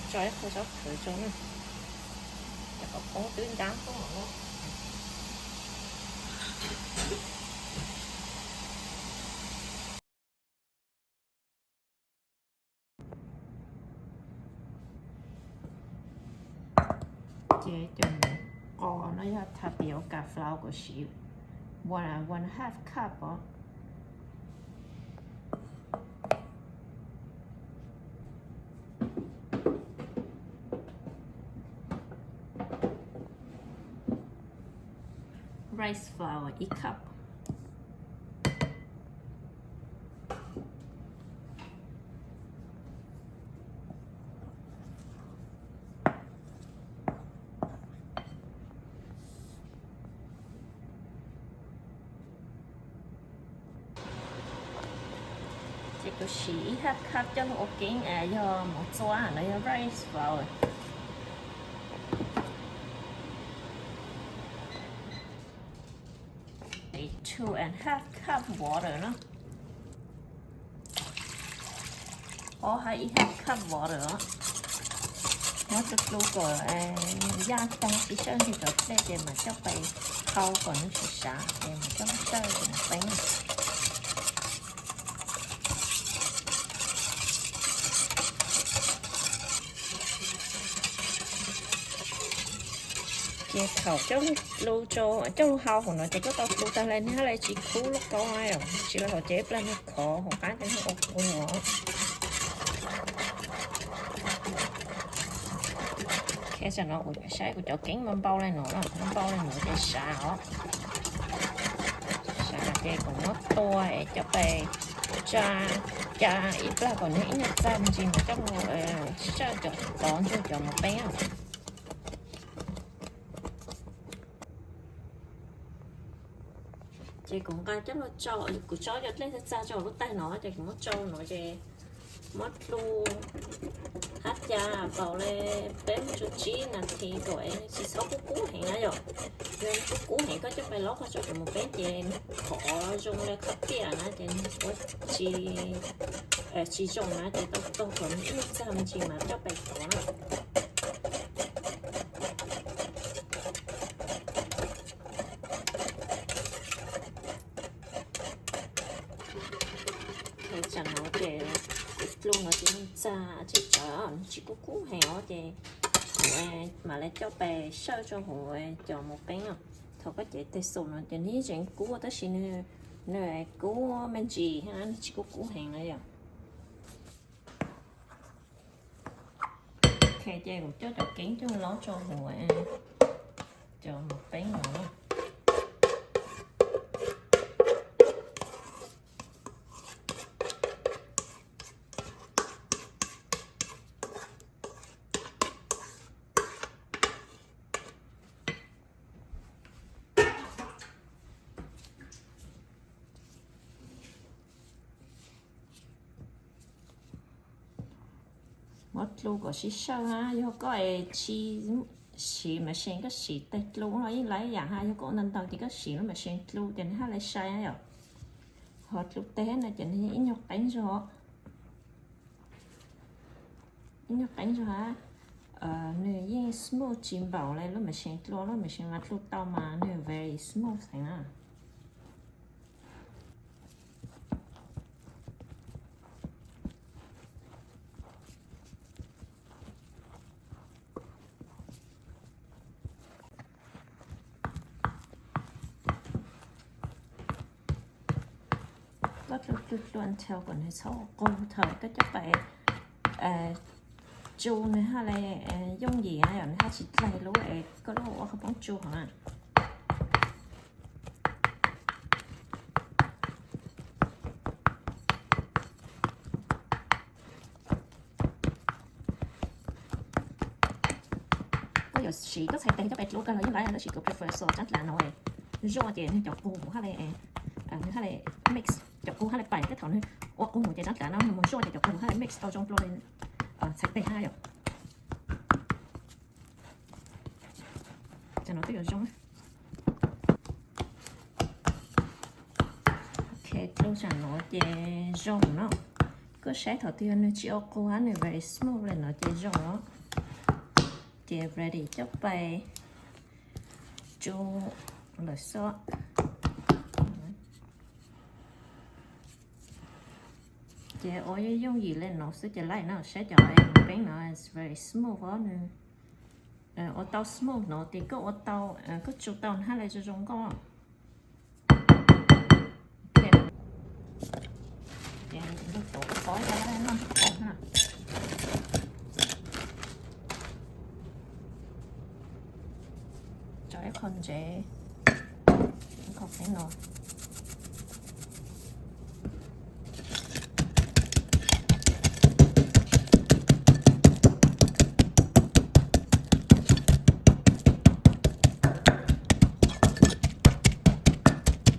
Tso ib qho zaub khaws rau na, rau qhov poob twb ntab koob los. Ces cov qos no yog tapioca flour kuv siv one, one half cup os. Rice flour ib cup. Ces kuv siv ib half cup coj los ua keeb, yog mov txua no yog rice flour. Two and half cup water no. Ob hab ib half cup water os. Muab dlu dlu kom yaj tag tsis tsawj ntsig cov dlej ces mam coj pais hau kom nws tsis sav ces mam coj tsawj ces mam peeb. Ces thaum coj lug hau hauv no ces koj tau dlu tag li ne, hab li tsis kub lub kaub na, tsis li hauv ces ib plag nws khov hauv qab ces nws ua qus os. Tam no kuv saib kuv cov keeb npau li no, npau li no ces sav os. Sav ces kuv muab tua es coj pais tsa, ca ib plag kom nws ib nyuag txag me ntsis mas coj lug tsawj cov tov ntsug cov mov peeb. Ces kuv nqa coj lug tso, kuv tso cov dlej txag txag rau lub taig no ces kuv muab tso no ces muab dlu hab ca npaum li peb mus rau tsib nas this kom tsis txhob kub kub heev na yom. Yog kub kub heev koj coj pais lov qhov tsua cov mov peeb ces nws khov zoo li qhov tiaj na ces nws ua tsis zoo na ces tau tog kom nws ib nyuag txag me ntsis mas coj pais tov na. Tam no ces kuv dlu no ces nws txag tsis tsawv, nws tsis kub kub heev os ces kuv mam li coj pais tsawj rau hauv cov mov peeb os. Thaum koj cev tes xum no ces nws yeej tseem kub tab sis nws kub me ntsis thiab nws tsis kub kub heev na yom. Ok, ces kuv coj cov keeb coj lov rau hauv cov mov peeb no. Muab dlu kom sib sawj na, yog koj es tsis siv machine koj siv tes dlu los yeej laib yam ha, yog koj ua ntau ntau ces koj siv lub machine dlu ces nws haj li sai na yom. Ho dlu tes no ces nws ib nyuag qeeb zog, ib nyuag qeeb zog ha. Nws yeej smooth tsis npaum li lub machine dlu, lub machine mas dlu tau mas nws very smooth heev na. Koj dlu dlu dlu until kom nws txhob qus thaum koj coj pais tsu nws haj li yooj yim na yom, nws haj tsis dlaig lub es koj lub ua qhov poob tsu hov na. Koj yuav siv koj txhais tes coj pais dlu kawg los yeej laib, tab sis kuv prefer xav tsab dlav no zuaj ces nws cov qus haj li, nws haj li mix, cov qus haj li pais thiab thaum nws ua qus ces tsab dlav no nws mus zuaj ces cov qus haj li mix tau zoo dlua li txhais tes hab yom. Tam no twb yuav zoo. Ok, dlu tam no ces zoo no. Koj saib thaum twg yog nws tsis ua qus hab nws very smooth li no ces zoo no. Ces ready coj pais tsuj lawm xwb. Ces ua yooj yooj yim li no xwb ces lawm no saib cov peeb no it's very smooth os nws. Ua tau smooth no ces koj ua tau, koj tsuj tau na le zoo zoo nkauj. Ces nws tus qos noj ntsuag qos na. Tso ib qho ntsev, ib qho qeeb no.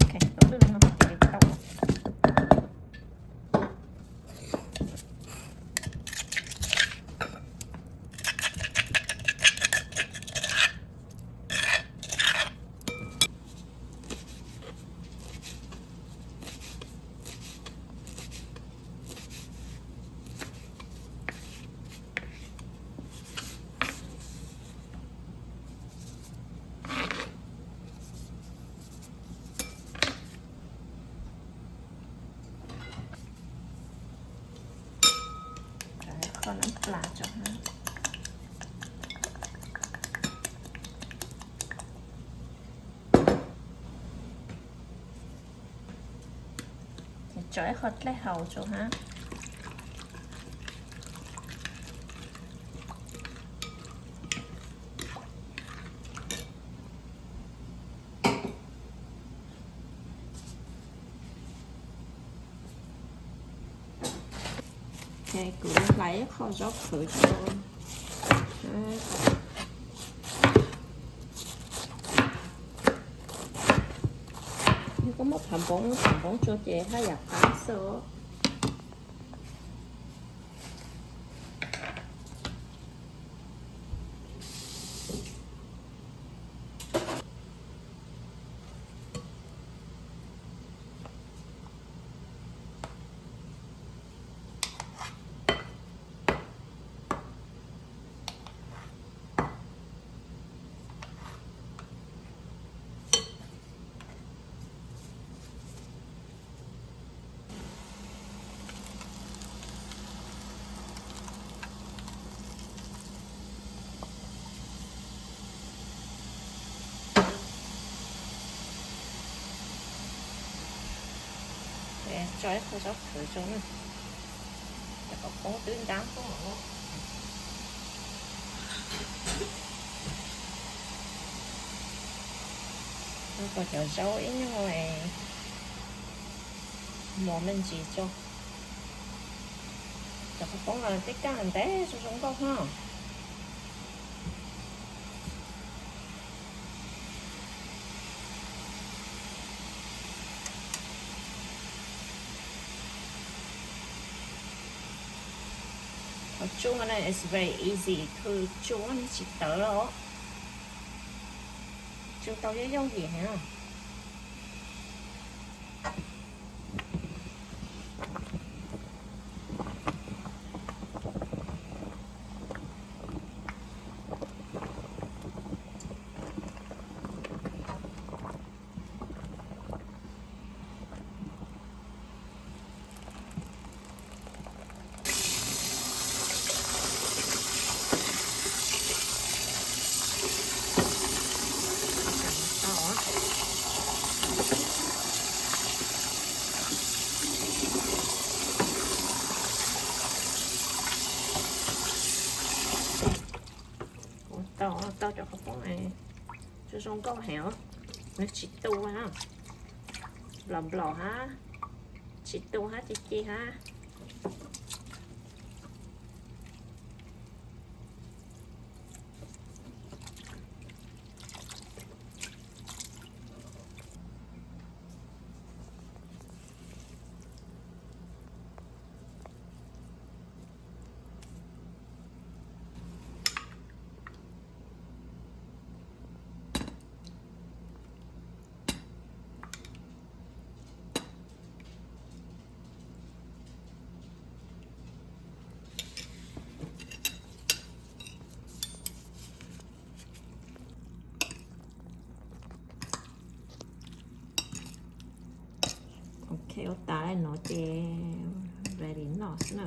Ok, tau lwj li no ces tau. Kho nab plas tso na. Tso ib qho dlej haus tso hab. Kuv hlais ib qho zaub qhwv tso. Yog koj muab phav npoob, phav npoob tso ces haj yam qab xwb os. Tso ib qho zaub qhwv tso na. Cov qhov poob twb ntab tuaj. Kom cov zaub ib nyuag mos me ntsis tso. Cov qhov poob los tej kaj ntev zoo zoo nkauj hab. Qhov tsuj no it's very easy, khw tsuj tsis tawv los tsuj tau yooj yooj yim heev. Kuv tau, tau cov qhov poob zoo zoo nkauj heev, nws tsis tu, nplaum nplaum hab, tsis tu hab, ci ci hab. Ua tas li no ces ready noj xwb na.